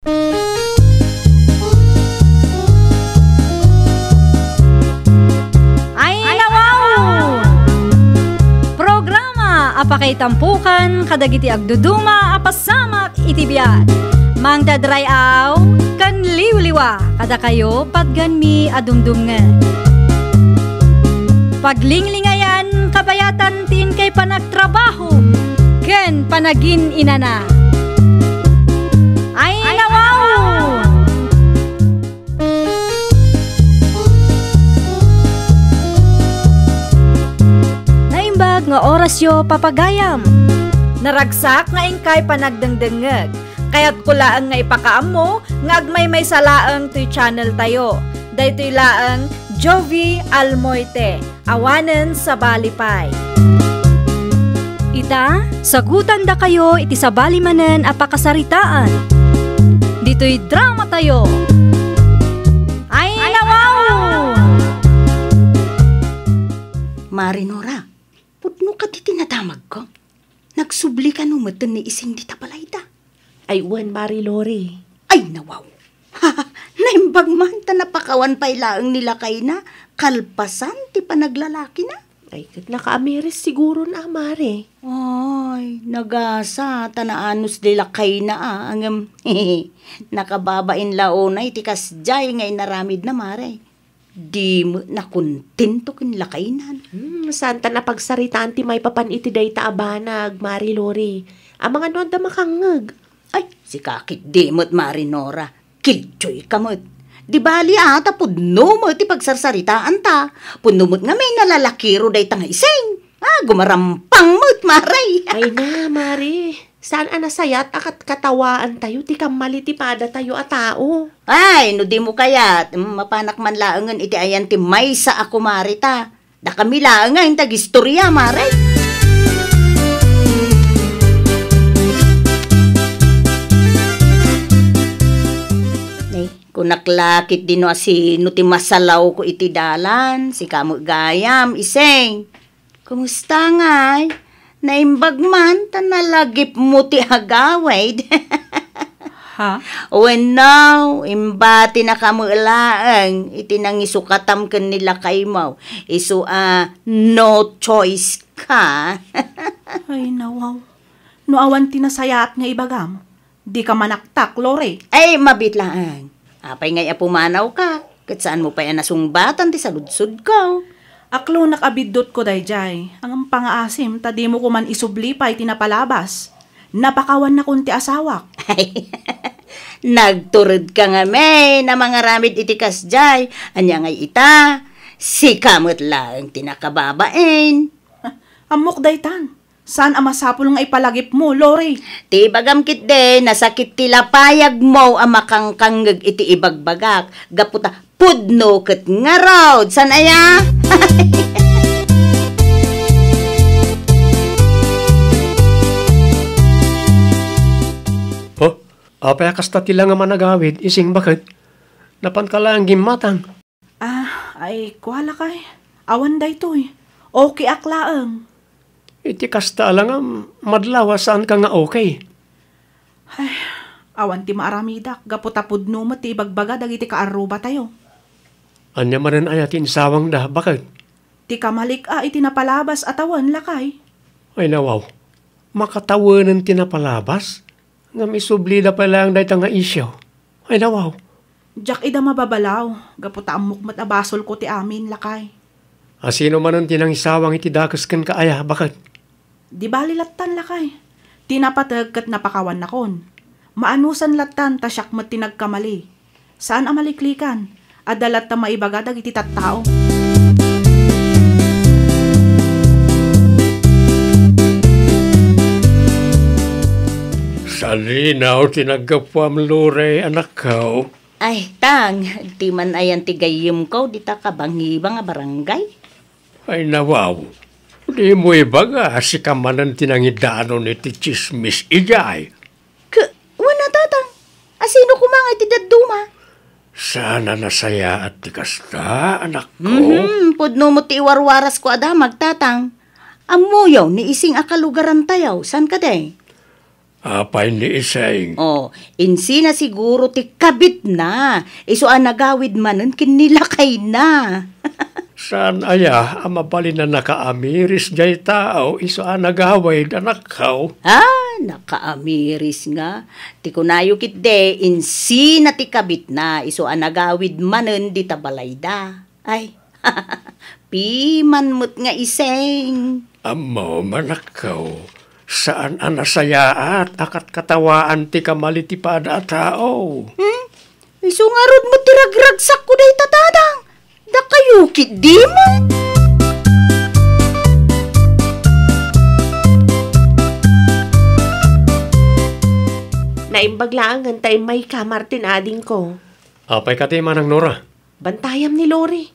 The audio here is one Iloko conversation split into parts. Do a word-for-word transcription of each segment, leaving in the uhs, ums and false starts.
Ay, nawaw! Programa a pakaitampukan kadagiti agduduma a pasamak iti biag. Mangdadray-aw ken liwliwa kadakayo patgenmi a dumdumngeg. Paglinglingayan kabayatan ti inkay panagtrabaho ken panagin-inana. Ay, nawaw! Naimbag nga orasyo, papagayam. Naragsak nga inkay panagdengdengngeg. Kayatko laeng nga ipakaammo nga agmaymaysa laeng toy channel tayo. Daytoy laeng Jovi Almoite. Awanen sabali pay. Ita, sagutandakayo iti sabali manen a pakasaritaan. Ditoy drama tayo. Ay, nawaw! Mari Nora, pudno kadi ti nadamagko? Nagsubli kano metten ni Ising dita balayda? Ay, wen, Mari Lori. Ay, nawaw. Naimbag man ta napakawan pay laeng ni lakayna, kalpasan ti panaglalakina. Ay, ket nakaamiris siguron a, Mari. Ay, nagasa ta naanus di lakayna a, ngem nakababain la unay ti kasdiay nga inaramidna, Mari. Di met nakontento ken lakaynan. Hmm, saan ta napagsaritaan ti maipapan iti dayta a banag, Mari Lori. Amangan no adda makangngeg. Ay, sika ketdi met, Mari Nora. Kidjoyka met. Di bali a, ta pudno met ti pagsarsaritaanta. Pudno met ngamin a lalakiro dayta nga Ising. Ah, gumarampang met, Mari. Ay na, Mari. Saan a nasayaat a kat-, katawaantayo ti kammali ti padatayo a tao? Ay, no dimo kayat, mm, mapanak man laengen iti ayan ti maysa a kumarita. Dakami laengen ti agistoria, Mari. Ay, kunak la ketdi no asino ti masalawko iti dalan, sika met gayam, Ising. Kumusta ngay? Naimbag man ta nalagipmo ti agawid. Ha? Wenno, imbatinaka met laeng iti nangisukatam ken ni lakaymo. Isu a no choice ka. Ay, nawaw. No awan ti nasayaat nga ibagam, dika manaktak, Lori. Ay, mabiit laeng. Apay ngay a pumanawka, ket saanmo pay a nasungbatan ti saludsodko. Aklonak a biddutko daydiay, ngem pangaasim ta dimo koman isubli pay ti napalabas. Napakawannakon ti asawak. Ay, nagturedka ngamin a mangaramid iti kasdiay. Ania ngay ita? Sika met laeng ti nakababain. Ammok daytan. Saan a masapul nga ipalagipmo, Lori? Ti ibagam ketdi, nasakit ti lapayagmo a makangkangngeg iti ibagbagak. Gapu ta pudno ket ngarud. Saan aya? Oh, apay a kasta ti la nga managawid, Ising baket? Napanka laeng gimmatang. Ah, ay, kua lakay. Awan daytoy. Okay ak laeng. Iti kasta a langam, madlaw a saanka nga okay. Ay, awan ti maaramidak, gapu ta pudno met ti ibagbaga dagiti kaarrubatayo. Ania manen aya ti insawangda, baket? Ti kamalik a iti napalabas a tawen, lakay. Ay, nawaw. Makatawenen ti napalabas? Ngem isublida pay laeng dayta nga isyu. Ay, nawaw. Diak ida mababalaw, gapu ta ammok met a basolko ti amin, lakay. Asino manen ti nangisawang iti dakes kenka aya, baket? Di bali lattan, lakay. Ti napateg ket napakawannakon. Maanusan lattan ta siak met ti nagkamali. Saan a maliklikan. Adda latta maibaga dagiti tattao. Salinaw ti naggapuam, Lore, anakko. Ay, tang, ti man ayan ti gayyemko, dita kabangibang a barangay. Ay, nawaw. Dimo ibaga, sika manen ti nangidanon iti tsismis idiay. K-, wen a, Tatang. Asino koma nga iti dadduma? Saan a nasayaat ti kasta, anakko? Mhm, pudno met ti iwarwarasko a damag, Tatang. Ammoyo ni Ising a kalugarantayo, saan kadi? Apay ni Iseng? Oh, insina siguro ti kabitna, isu a nagawid manen ken ni lakayna. Saan aya a mabalin a nakaamiris jay tao isu a nagawid, anakko? Ah, nakaamiris nga. Ti kunayo ketdi, insina ti kabitna, isu a nagawid manen dita balayda. Ay, piman met nga Iseng. Ammom, anakko, saan a nasayaat a katkatawaan ti kamali ti pada a tao. Hmm? Isu ngarud met ti ragragsakko dayta, Dadang. Dakayo ketdi met. Naimbag laengen ta immayka, Martin, adingko. Apay kadi, Manang Nora? Bantayam ni Lori.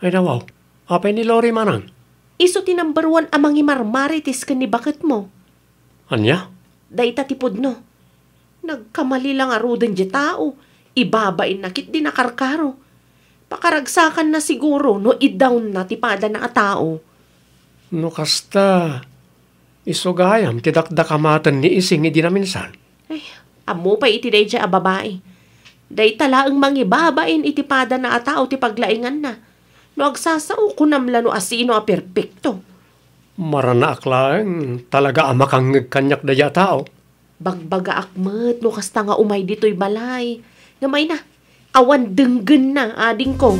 Ay, nawaw. Apay ni Lori, Manang? Isu ti number one a mangimarmarites ken ni baketmo. Ania? Dayta ti pudno. Nagkamali la ngaruden diay tao. Ibabainna ketdi nakarkaro. Pakaragsakanna siguro no idawonna ti padana a tao. No kasta, isu gayam ti dakdakamaten ni Ising idi naminsan. Ay, ammo pay iti daydiay a babai. Dayta laeng mangibabain iti padana a tao ti paglainganna. No agsasao, kunam la no asino a perpekto. Maranaak laeng talaga a makangngeg kaniak daydiay a tao. Bagbagaak met no kasta nga umay ditoy balay. Ngem ay na, awan denggenna, adingko.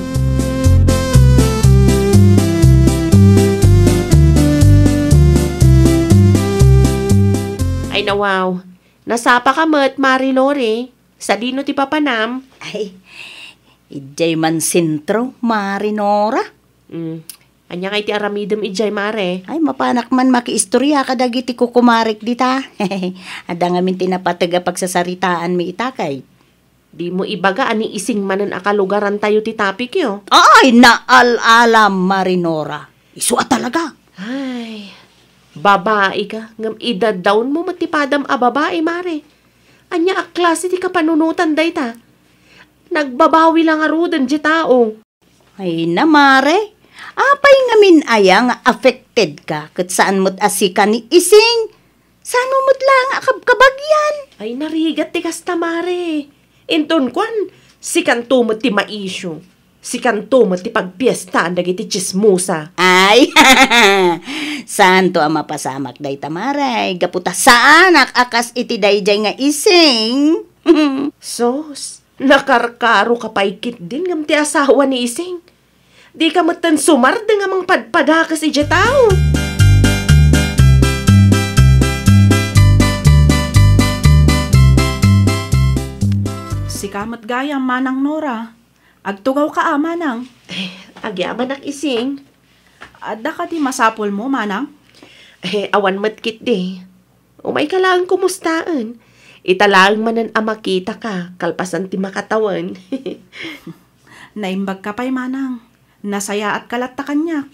Ay, nawaw. Nasapaka met, Mari Lori. Sadino ti papanam? Ay, idiay man sentro, Mari Nora. Mm. Ania ngay ti aramidem idiay, Mare? Ay, mapanak man makiistorya kadagiti kukumarek dita. Adda ngamin ti napateg a pagsasaritaanmi ita kay. Dimo ibaga a ni Ising manen a kalugarantayo ti topicyo? Ay, naal-alam, Mari Nora. Isu a talaga. Ay, babai ka, ngem idadawnmo met ti padam a babai, Mare. Ania a klase ti kapanunotan dayta? Nagbabawi la ngaruden diay tao. Ay na, Mare, apay ngamin aya nga affected ka ket saan met a sika ni Ising? Sano met la nga akabkabagyan? Ay, narigat ti kasta, Mare. Inton kuan, sikanto met ti maisyu. Sikanto met ti pagpiestaan dagiti tsismosa. Ay, saanto a mapasamak dayta, Mare, gapu ta saanak a kas iti daydiay nga Ising. Sus, nakarkaroka pay ketdin ngem ti asawa ni Ising. Dika metten sumardeng a mangpadpadakes idiay tao. Sika met gayam, Manang Nora. Agtugawka a, Manang. Eh, agyamanak, Ising. Adda kadi masapulmo, Manang? Eh, awan met ketdi. Umayka laeng kumustaen. Ita laeng manen a makitaka, kalpasan ti makatawen. Naimbagka pay, Manang. Nasayaatka latta kaniak.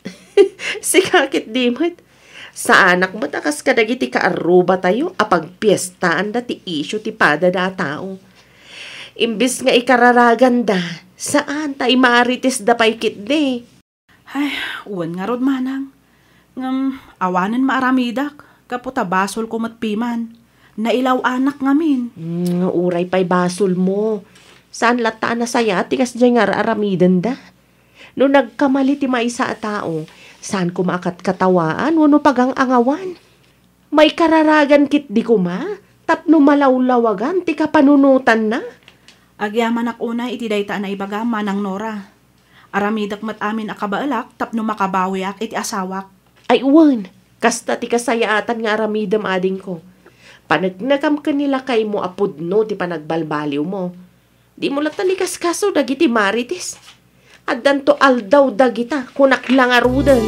Sika ketdi met. Saanak met a kas kadagiti kaarrubatayo a pagpiestaanda ti isyu ti padada a tao. Imbes nga ikararaganda, saan ta imaritesda pay ketdi. Ay, wen ngarud, Manang. Ngem, awanen maaramidak, gapu ta basolko met piman. Nailaw-anak ngamin. Hmm, uray pay basolmo. Saan latta a nasayaat ti kasdiay nga ar-aramidenda. No nagkamali ti maysa a tao, saan koma a katkatawaan wenno pagang-angawan. Maikararagan ketdi koma tapno malawlawagan ti kapanunotanna. Agyamanak unay iti dayta a naibagam, Manang Nora. Aramidek met amin a kabaelak tapno makabawiak iti asawak. Ay wen, kasta ti kasayaatan nga aramidem, adingko. Paneknekam ken ni lakaymo a pudno ti panagbalbaliwmo. Dimo latta ikaskaso dagiti marites. Addanto aldaw dagita, kunak la ngaruden.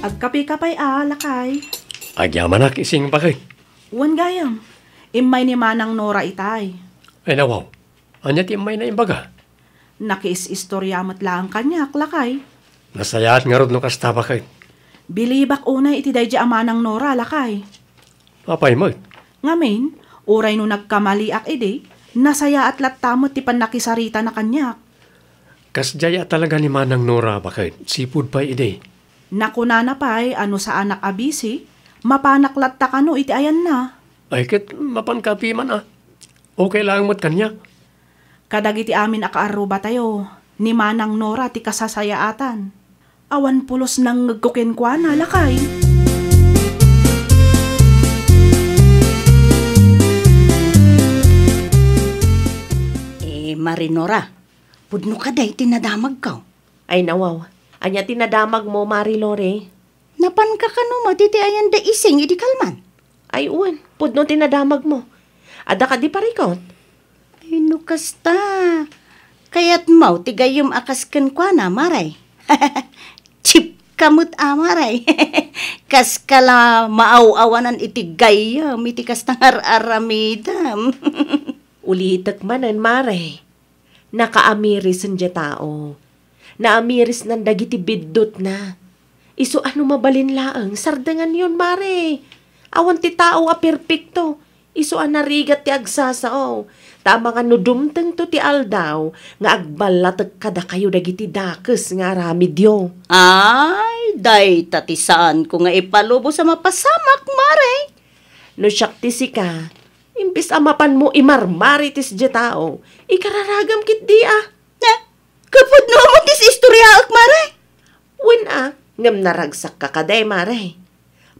Agkapika pay a, lakay. Agyamanak, Ising, bakit? Wen gayam, immay ni Manang Nora itay. Ay, nawaw. Ania ti immay na imbaga? Nakiis-istorya met laeng kaniak, lakay. Nasayaat ngarud no kasta, bakit? Bilibak unay iti daydi a Manang Nora, lakay. Apay met? Ngamin, uray no nagkamaliak idi, nasayaat latta met ti pannakisaritana kaniak. Kasdiay a talaga ni Manang Nora, baket sipud pay idi. Nakunana pay a no saanak a bisi, mapanak latta kano iti ayanna. Ay, ket mapanka piman a. Okay laeng met kaniak. Kadagiti amin a kaarrubatayo, ni Manang Nora ti kasasayaatan. Awan pulos nangngegko kenkuana, lakay. Eh, Mari Nora, pudno kadi ti nadamagko? Ay, nawaw. Ania ti nadamagmo, Mari Lori? Napanka kano met iti ayan da Ising idi kalman? Ay, wen, pudno ti nadamagmo. Adda kadi parikut? Ay, no kasta, kayatmo ti gayyem a kas kenkuana, Mare? Chip ka met a, Mare. Kaska la maaw-awanan iti gayyem iti kasta nga ar-aramidem. Ulitek manen, Mare. Nakaamiris diay tao. Naamirisnan dagiti biddutna. Isu a no mabalin laeng, sardenganyon, Mare. Awan ti tao a perpekto. Isu a narigat ti agsasao. Ta amangan no dumtengto ti aldaw nga agballatek kadakayo dagiti dakes nga aramidyo. Ay, dayta ti saanko nga ipalubos a mapasamak, Mare. No siak ti sika, imbes a mapanmo imarmarites diay tao, ikararagam ketdi a. Eh, kapudno met ti istoryaek, Mare? Wen a, ngem naragsakka kadi, Mare.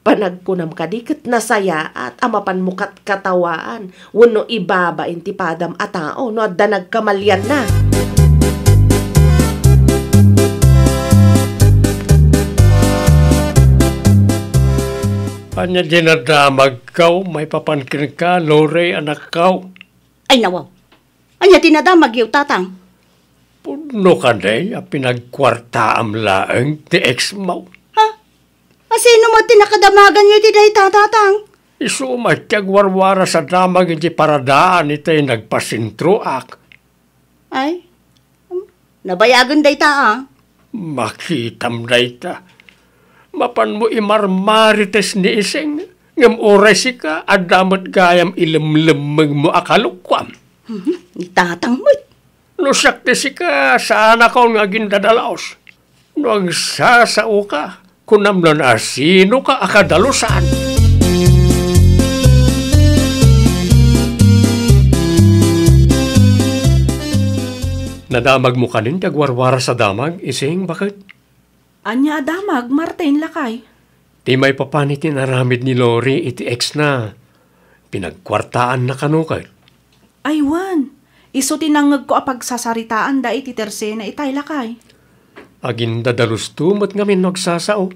Panagkunam kadi ket nasayaat a mapanmo katkatawaan wenno ibabain ti padam a tao no adda nagkamalianna. Ania ti nadamagko maipapan kenka, Lore, anakko? Ay, nawaw. Ania ti nadamagyo, Tatang? Pudno kadi a pinagkuartaam laeng ti ex mo? Ha? Asino met ti nakadamaganyo iti dayta, Tatang? Isu met ti agwarwaras a damag iti paradaan iti nagpasentroak. Ay, nabayagen dayta, a. Makitam dayta. Mapanmo imarmarites ni Ising, ngem uray sika, adda met gayam ilemlemmengmo a kalokuam. Mhm, ni Tatang met. No siak ti sika, saanakon nga agindadalus. No agsasaoka, kunam la no asinoka a kadalusan. Nadamagmo kanin ti agwarwaras a damag, Ising, baket? Ania a damag, Martin, lakay? Ti maipapan iti inaramid ni Lori iti ex-na, pinagkuartaanna kano ket? Ay wen, isu ti nangngegko a pagsasaritaanda iti tersena itay, lakay. Agindadalusto met ngamin no agsasao.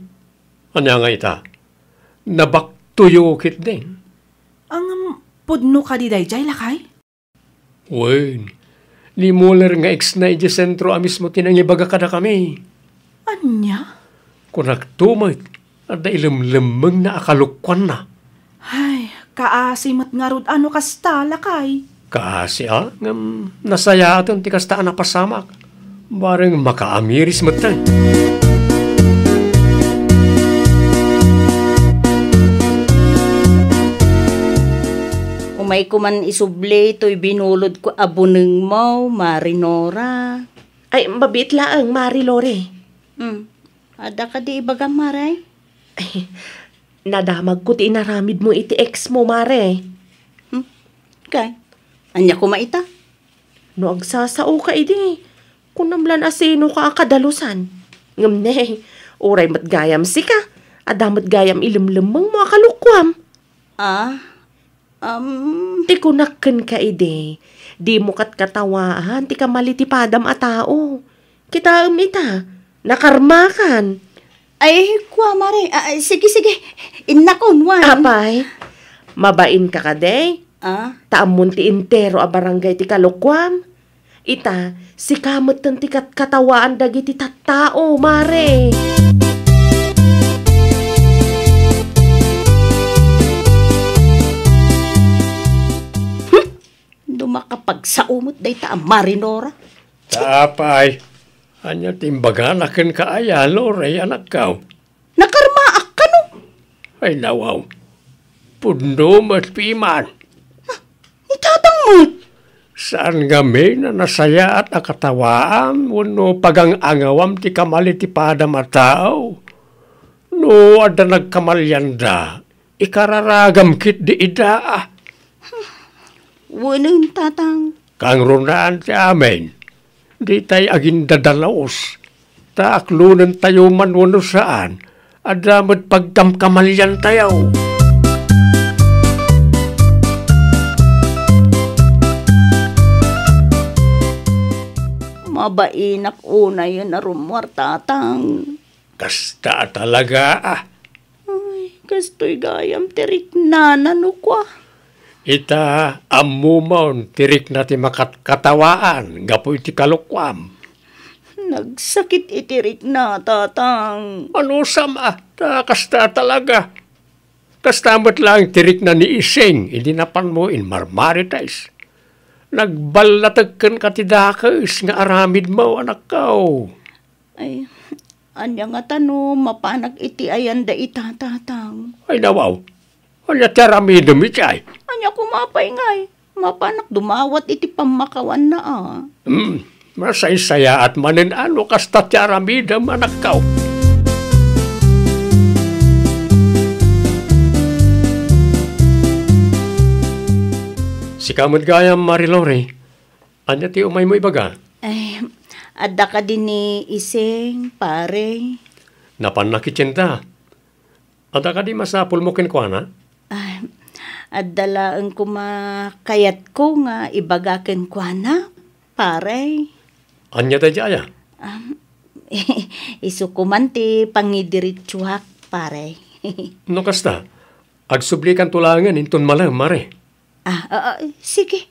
Ania nga ita? Nabaktoyo ketdin. Ngem pudno kadi daydiay, lakay? Wen, ni Muller nga ex-na idiay sentro a mismo ti nangibaga kadakami. Ania? Kunakto met, adda ilemlemmengna a kalokuanna. Ay, kaasi met ngarud a no kasta, lakay. Kaasi a, ngem nasayaaten ti kasta a napasamak. Bareng makaamiris metten. Umayko man isubli toy binulodko a bunengmo, Mari Nora. Ay, mabiit laeng, Mari Lori. Hmm. Adda kadi ibagam, Mare? Ay, nadamagko ti inaramidmo iti ex mo, Mare. Hmm? Kay, ania koma ita? No agsasaoka idi, kunam lan asinoka a kadalusan. Ngem ne, uray met gayam sika, adda met gayam ilemlemmengmo a kalokuam. Ah, um. Ti kunak kenka idi, dimo katkatawaan ti kamali ti padam a tao. Kitaem ita, nakarmakan. Ay, kua, Mare. Ah, sige, sige. Innakon, wen. Apay, mabainka kadi? Ah? Ta ammon ti entero a barangay ti kalokuam. Ita, sika metten ti katkatawaan dagiti tattao, Mare. Hmm? No makapagsao met dayta a Mari Nora. Apay, ania ti imbagana kenka aya, Lore, anakko? Nakarmaak kano? Ay, nawaw. Pudno met piman. Ah, ni Tatang met? Saan ngamin a nasayaat a katawaan wenno pagang-angawam ti kamali ti padam a tao? No adda nagkamalianda, ikararagam ketdi ida. Wen, tatang. Kangrunaan ti amin. Ditay agindadalus. Ta aklonentayo man wenno saan, adda met pagkamkamaliantayo. Mabainak unayen a rummuar, tatang. Kasta a talaga, a. Ay, kastoy gayam ti riknana no kua. Ita, ammomon ti rikna ti makatkatawaan gapu iti kalokuam. Nagsakit iti rikna, tatang. Anusam a, ta kasta talaga. Kasta met laeng ti rikna ni Ising idi napanmo inmarmarites. Nagballatek kenka ti dakes nga aramidmo, anakko. Ay, ania ngata no mapanak iti ayanda ita, tatang? Ay, nawaw. Ania ti aramidem iti ay? Ania koma pay ngay? Mapanak dumawat iti pammakawanna, a. Hmm, masaysayaat manen a no kasta ti aramidem, anakko. Sika met gayam, Mari Lori. Ania ti umaymo ibaga? Ay, adda kadi ni Ising, pare? Napanna kitchen ta. Adda kadi masapulmo kenkuana? Ay, adda laeng koma kayatko nga ibaga kenkuana, pare. Ania daydiay a? Um, isu koman ti pangidiretsuak, pare. No kasta, agsublikanto laengen inton malem, Mare. Ah, ah, ah, sige.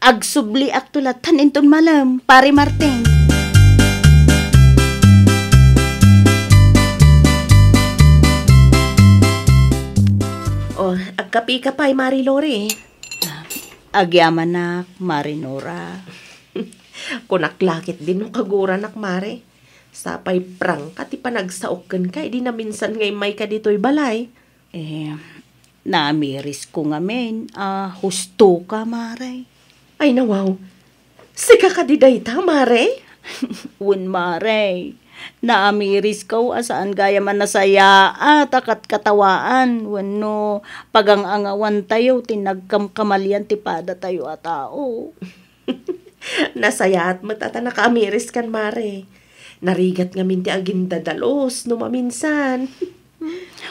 Agsubliakto lattan inton malem, Pare Martin. Oh, agkapika pay, Mari Lori. Agyamanak, Mari Nora. Kunak la ketdi no kaguranak, Mare. Sapay prangka ti panagsaok kenka idi naminsan nga immayka ditoy balay. Eh, namirisko ngamin a hustoka, Mare. Ay, nawaw. Sika kadi dayta, Mare? Wen, Mare. Namirisko a saan gayam a nasayaat a katkatawaan wenno pagang-angawantayo ti nagkamkamalian ti padatayo a tao. Nasayaat met a ta nakaamiriskan, Mare. Narigat ngamin ti agindadalus no maminsan.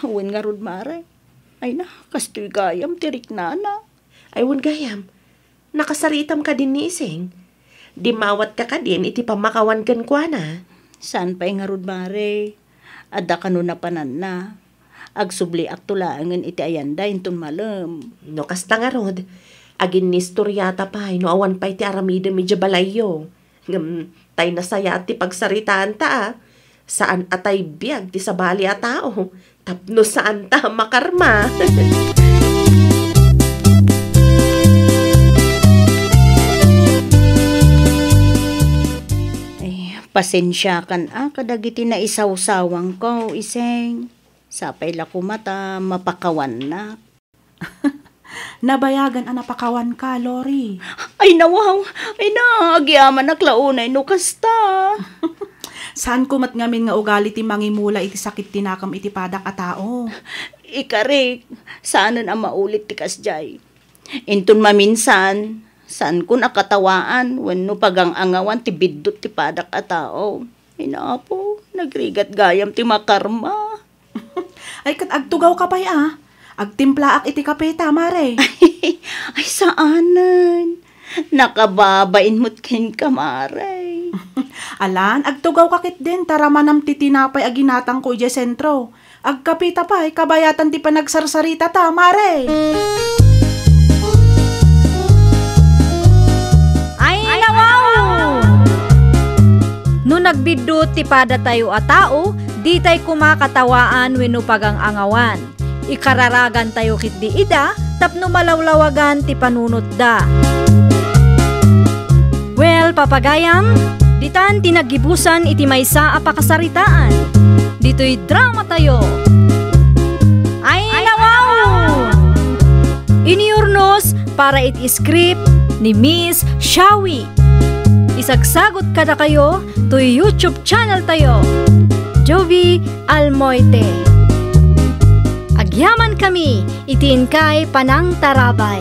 Wen ngarud, Mare. Ay na, kastoy gayam ti riknana. Ay, wen gayam, nakasaritam kadin ni Ising? Dimmawatka kadin iti pammakawan kenkuana? Saan pay ngarud, Mare. Adda kano napananna. Agsubliakto laengen iti ayanda inton malem. No kasta ngarud, aginnistoriata pay no awan pay ti aramidem idiay balayyo. Ngem tay nasayaat ti pagsaritaanta, a. Saan a tay biag ti sabali a tao tapno saanta a makarma. Ay, pasensiakan a kadagiti naisawsawangko, Ising. Sapay la koma ta mapakawannak. Nabayagen a napakawanka, Lori. Ay, nawaw! Ay na, agyamanak la unay no kasta. Saanko met ngamin nga ugali ti mangimula iti sakit ti nakem iti padak a tao. Ikarik, saanen a maulit ti kasdiay. Inton maminsan, saankon a katawaan wenno pagang-angawan ti biddut ti padak a tao. Ay, Apo, nagrigat gayam ti makarma. Ay, ket agtugawka pay, a. Agtimplaak iti kape ta, Mare. Ay, saanen. Nakababain met kenka, Mare. Alan, agtugawka ketdin, ta ramanam ti tinapay a ginatangko idiay sentro. Agkape ta pay, kabayatan ti panagsarsaritata, Mare. Ay, nawaw! No nagbiddut ti padatayo a tao, ditay koma katawaan wenno pagang-angawan. Ikararagantayo ketdi ida tapno malawlawagan ti panunotda. Well, papagayam, ditan ti naggibusan iti maysa a pakasaritaan. Ditoy dramatayo. Ay, nawaw! Inyurnos para iti script, ni Miss Shawi. Isagsagut kadakayo toy YouTube channel tayo, Jovie Almoite. Agyaman kami iti inkay panangtarabay.